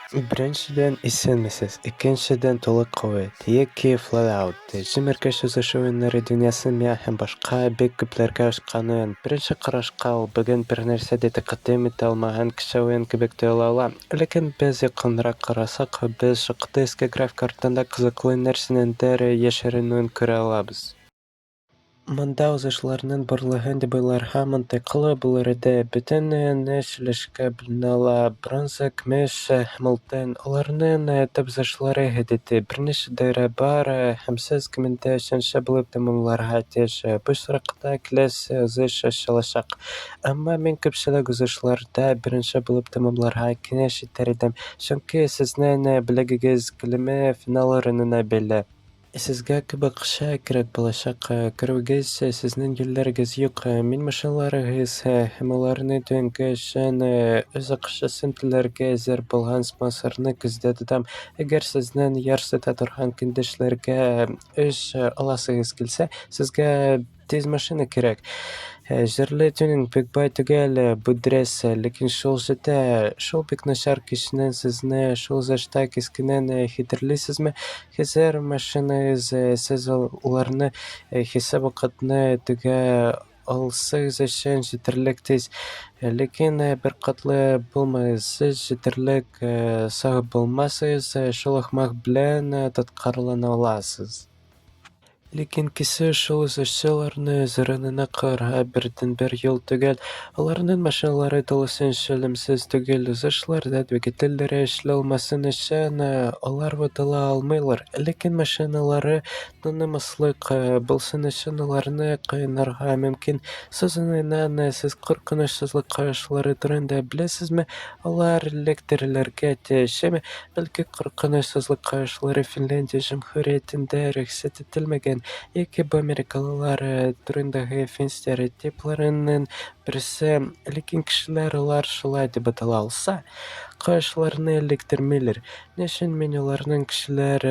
Беренчедән, исәнмесез, икенчедән, тулы куәт, яки Fallout, җимергеч узыш уеннары дөньясын миңа һәм башка бик күпләргә ачкан уен. Беренче карашка, ул бүген бернәрсә дә тәкъдим итә алмаган кече уен кебек тоела ала. Ләкин без якынрак карасак, без шактый иске графика артында кызыклы нәрсәнеңдер яшеренүен күрә алабыз. Монда узышларның барлыгын дип уйларга мантыйклы булыр иде: бөтен уен өч өлешкә бүленә ала: бронза, көмеш һәм алтын. Аларның төп узышлары гадәти: берничә даирә бар, һәм сез кимендә өченче булып тәмамларга тиеш, бу очракта киләсе узыш ачылачак. Әмма мин күпчелек узышларда беренче булып тәмамларга киңәш итәр идем, чөнки сезнең бүләгегез күләме финал урынына бәйле. Сезгә күп акча кирәк булачак, күрүегезчә, сезнең юлләрегез юк, мин машиналарыгыз һәм аларны тюнингы өчен үз акчасын түләргә әзер булган спонсорны күздә тотам. Әгәр сезнең ярсыта торган көндәшләргә үч аласыгыз килсә, сезгә Тиз машина кирәк. Җирле тюнинг бик бай түгел, бу дөрес, ләкин шул җитә. Шул бик начар кичнең сезне шул узышта кискәнен хәтерлисезме? Хәзер машинагыз, сез аларны хисап вакытны төгә алсагыз өчен җитәрлек тиз. Ләкин беркатлы булмагыз, сез җитәрлек сак булмасагыз, шул ахмак белән тоткарлана аласыз. Ләкин кисү шул узышчыларны үз урынына куярга бердәнбер юл түгел. Аларның машиналары тулысынча үлемсез түгел, узышларда двигательләре эшли алмасын өчен, алар ватыла алмыйлар. Ләкин машиналары танымаслык булсын өчен аларны кыйнарга мөмкин. Сүз уңаеннан, сез куркынычсызлык каешлары турында беләсезме, алар эләктерелергә тиешме? Бәлки, куркынычсызлык каешлары Финляндия Җөмһүриятендә рөхсәт ителмәгән, яки бу америкалылар турындагы фин стереотипларының берсе, ләкин кешеләр алар шулай дип атала алса, каешларны эләктермиләр. Ни өчен мин аларның кешеләр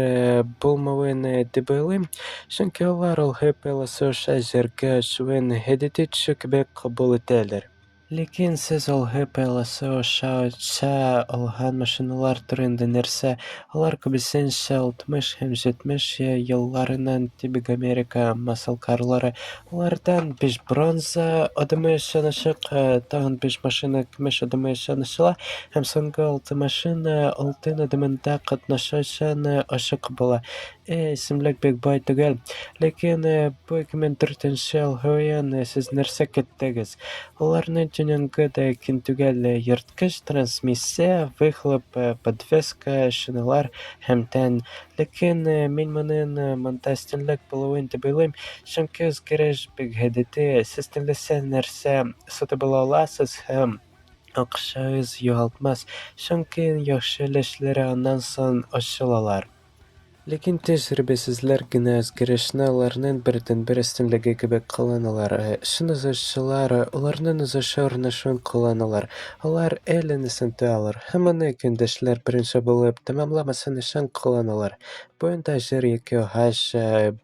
булмавын дип уйлыйм? Чөнки алар алгы пыяласы аша җиргә очуын гадәти төшү кебек кабул итәләр. Ләкин сез алгы пыяласы аша оча алган машиналар турында нәрсә? Алар күбесенчә 60 һәм 70 елларының типик Америка маслкарлары. Алардан биш бронза адымы өчен ачык, тагын биш машина көмеш адымы өчен ачыла һәм соңгы алты машина алтын адымында катнашу өчен ачык була. Исемлек бик бай түгел. Ләкин бу 2004 елгы уен, сез нәрсә көттегез? Аларның тюнингы да ким түгел: ерткыч трансмиссия, выхлоп, подвеска, шиналар һәм тән. Ләкин мин моның монда өстенлек булуын дип уйлыйм, чөнки үзгәреш бик гадәти: сез теләсә нәрсә сатып ала аласыз һәм акчагыз югалтмас, чөнки иң яхшы өлешләре аннан соң ачылалар. Ләкин тәҗрибәсезләр генә үзгәрешне аларның бердәнбер өстенлеге кебек кулланалар. Чын узышчылар аларның узышы урнашуын кулланалар, алар әйләнәсен тоялар һәм аны көндәшләр беренче булып тәмамламасын өчен кулланалар. Бу уенда җир яки агач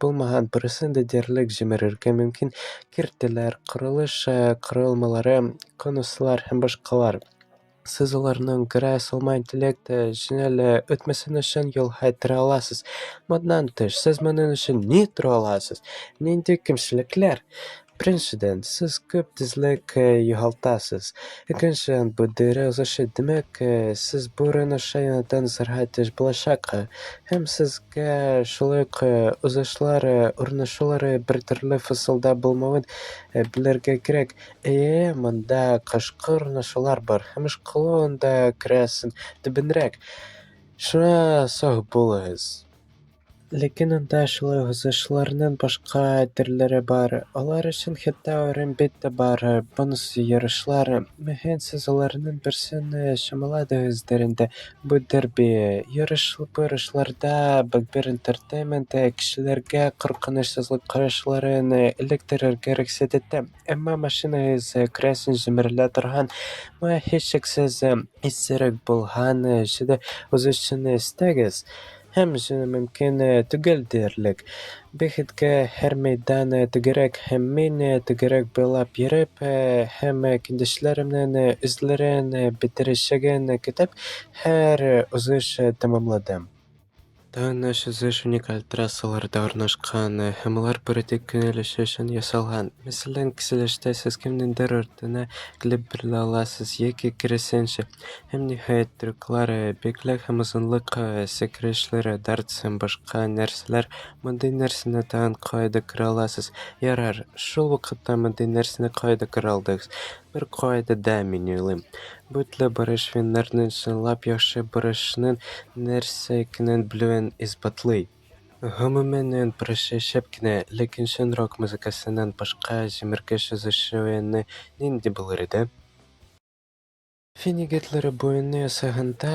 булмаган барысын да диярлек җимерергә мөмкин: киртәләр, корылыш корылмалары, конуслар һәм башкалар. Сез аларның ясалма интеллект җиңел үтмәсен өчен юлга тора аласыз. Моннан тыш, сез моның өчен ни тора аласыз? Нинди кимчелекләр? Беренчедән, сез күп тизлек югалтасыз. Икенчедән, бу даирә узышы, димәк, сез бу урын аша яңадан узарга тиеш булачак. Һәм сезгә шулай ук узышлар урнашулары бертөрле фасылда булмавын белергә кирәк. Әйе, монда кышкы урнашулар бар һәм эшколонда керәсең түбәнрәк. Шуңа сак булыгыз. Ләкин анда шулай ук узышларның башка төрләре бар, алар өчен хәтта аерым бит тә бар - бонус ярышлар. Мөгаен, сез аларның берсен чамаладыгыздыр инде - бу дерби. Ярыш бу ярышларда Bugbear Entertainment кешеләргә куркынычсызлык каешларын эләктерергә рөхсәт итте. Әмма машинагыз күрәсең җимерелә торган, моңа һичшиксез исерек булган җиде узышчыны өстәгез. Һәм җиңү мөмкин түгел диярлек. Бәхеткә, һәр мәйдан түгәрәк һәм мин, түгәрәк буйлап йөреп һәм көндәшләремнең үзләрен бетерәчәген көтеп, һәр узыш тәмамладым. Тагын өч узыш уникаль трассаларда урнашкан, һәм алар бары тик күңел ачу өчен ясалган; мәсәлән, киселештә сез кемнеңдер артына килеп бәрелә аласыз, яки киресенчә. Һәм, ниһаять, трюклар: биеклек һәм озынлык сикерешләре, дартс һәм башка нәрсәләр - мондый нәрсәне тагын кайда күрә аласыз Ярар, шул вакытта мондый нәрсәне кайда күрә алдыгыз? Беркайда да, мин уйлыйм. Бу үтәле барыш финнарның чынлап яхшы барышның нәрсә икәнен белүен исбатлый. Гомумән, уен барышы шәп кенә, ләкин чын рок музыкасыннан башка җимергеч узышы уены нинди булыр иде? Фин егетләре бу уенны ясаганда,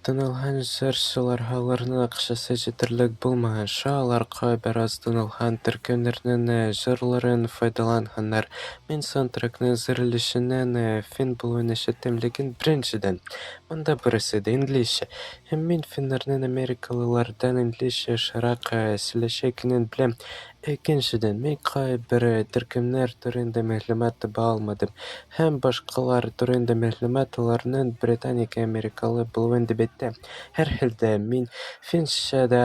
танылган җырчыларга аларның акчасы җитәрлек булмаган, шуңа алар кайбер аз танылган төркемнәрнең җырларын файдаланганнар. Мин саундтрекның зур өлешенең фин булуын ишеттем, ләкин, беренчедән, монда барысы да инглизчә, һәм мин финнарның америкалылардан инглизчә яхшырак сөйләшә икәнен беләм, ә икенчедән, мин кайбер төркемнәр турында мәгълүмат таба алмадым, һәм башкалар турында мәгълүмат аларның британ яки америкалы булуын дип әйтә. Һәрхәлдә, мин финча да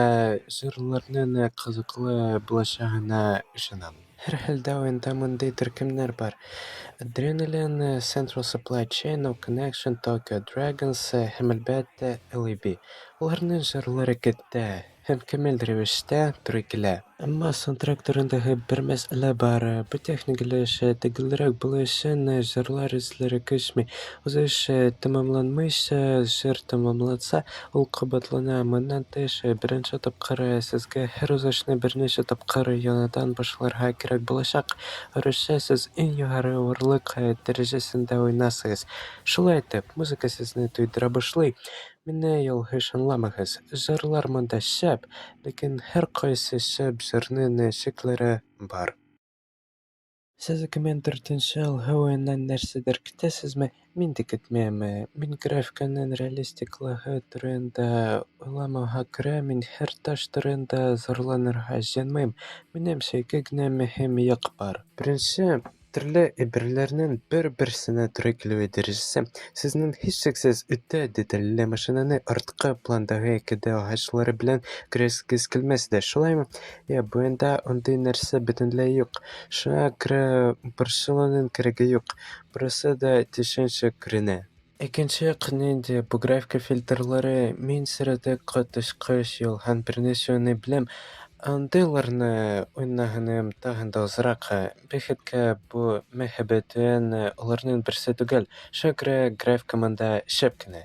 җырларның кызыклы булачагына ышанам. Һәрхәлдә, уенда мондый төркемнәр бар: Adrenaline, Central Supply Chain, No Connection, Tokyo Dragons һәм, әлбәттә, LAB. Аларның җырлары көтә һәм камил рәвештә туры килә. Әмма саундтрек турындагы бер мәсьәлә бар: бу техник өлеш төгәлрәк булу өчен, җырлар үзләре күчми; узыш тәмамланмыйча җыр тәмамланса, ул кабатлана; моннан тыш, беренче тапкыр сезгә һәр узышны берничә тапкыр яңадан башларга кирәк булачак, аеруча сез иң югары авырлык дәрәҗәсендә уйнасагыз; шулай итеп, музыка сезне туйдыра башлый. Мине ялгыш аңламагыз, җырлар монда шәп, ләкин һәркайсы шәп җырның чикләре бар. Сез 2004 елгы уеннан нәрсәдер көтәсезме? Мин дә көтмим. Мин графиканың реалистиклыгы турында уйламауга күрә, мин һәр таш турында зарланырга җыенмыйм. Минемчә, ике генә мөһим як бар. Беренче - төрле әйберләрнең бер-берсенә туры килүе дәрәҗәсе; сезнең һичшиксез үтә детальле машинаны арткы пландагы 2D агачлары белән күрәсегез килмәс иде, шулаймы? Ә бу уенда андый нәрсә бөтенләй юк, шуңа күрә борчылуның кирәге юк - барысы да тиешенчә күренә. Икенче як нинди - бу графика фильтрлары; мин сериядә коточкыч ялган берничә уенны беләм, андыйларны уйнаганым тагын да азрак; бәхеткә, бу мәһабәт уен аларның берсе түгел, шуңа күрә графика монда шәп кенә.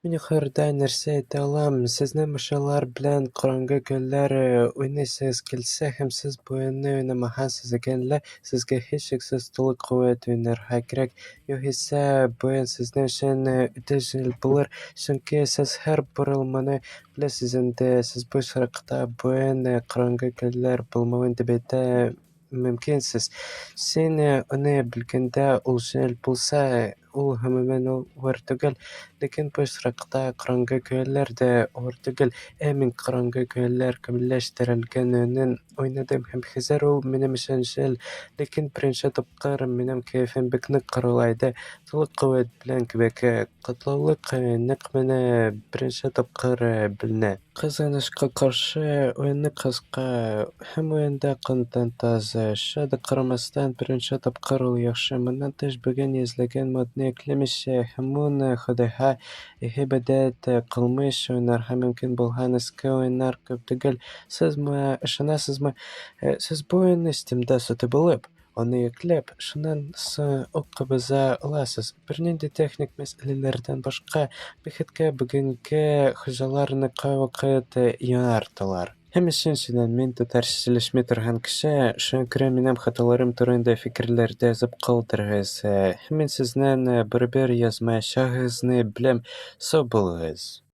Мин ахырда нәрсә әйтә алам: сезнең машиналар белән караңгы көйләр уйныйсыгыз килсә һәм сез бу уенны уйнамагансыз икән әле, сезгә һичшиксез тулы куәт уйнарга кирәк, югыйсә бу уен сезнең өчен үтә җиңел булыр, чөнки сез һәр борылманы беләсез инде, сез бу очракта бу уен караңгы көйләр булмавын дип әйтә мөмкинсез. Син аны белгәндә ул җиңел булса, ул гомумән авыр түгел, ләкин бу очракта караңгы көйләр дә авыр түгел, ә мин караңгы көйләр камилләштерелгән уенын уйнадым һәм хәзер ул минем өчен җиңел, ләкин беренче тапкыр минем кәефем бик нык кырыла иде, тулы куәт белән кебек, катлаулык нәкъ менә беренче тапкыр беленә. Кызганычка каршы, уены кыска, һәм уенда контент аз, шуңа да карамастан, беренче тапкыр ул яхшы; моннан тыш, бүген йөзләгән модны йөкләмичә һәм ун ходайга гыйбадәт кылмыйча уйнарга мөмкин булган иске уеннар күп түгел, сез моңа ышанасызмы? Сез бу уенны Steam-да сатып алып, аны йөкләп, шуннан соң ук кабыза аласыз, бернинди техник мәсьәләләрдән башка; бәхеткә, бүгенге хуҗалар аны кайвакыт яңарталар. Һәм өченчедән, мин татарча сөйләшми торган кеше, шуңа күрә минем хаталарым турында фикерләрдә язып калдырыгыз, һәм мин сезнең барыбер язмаячагыгызны беләм. Сау булыгыз!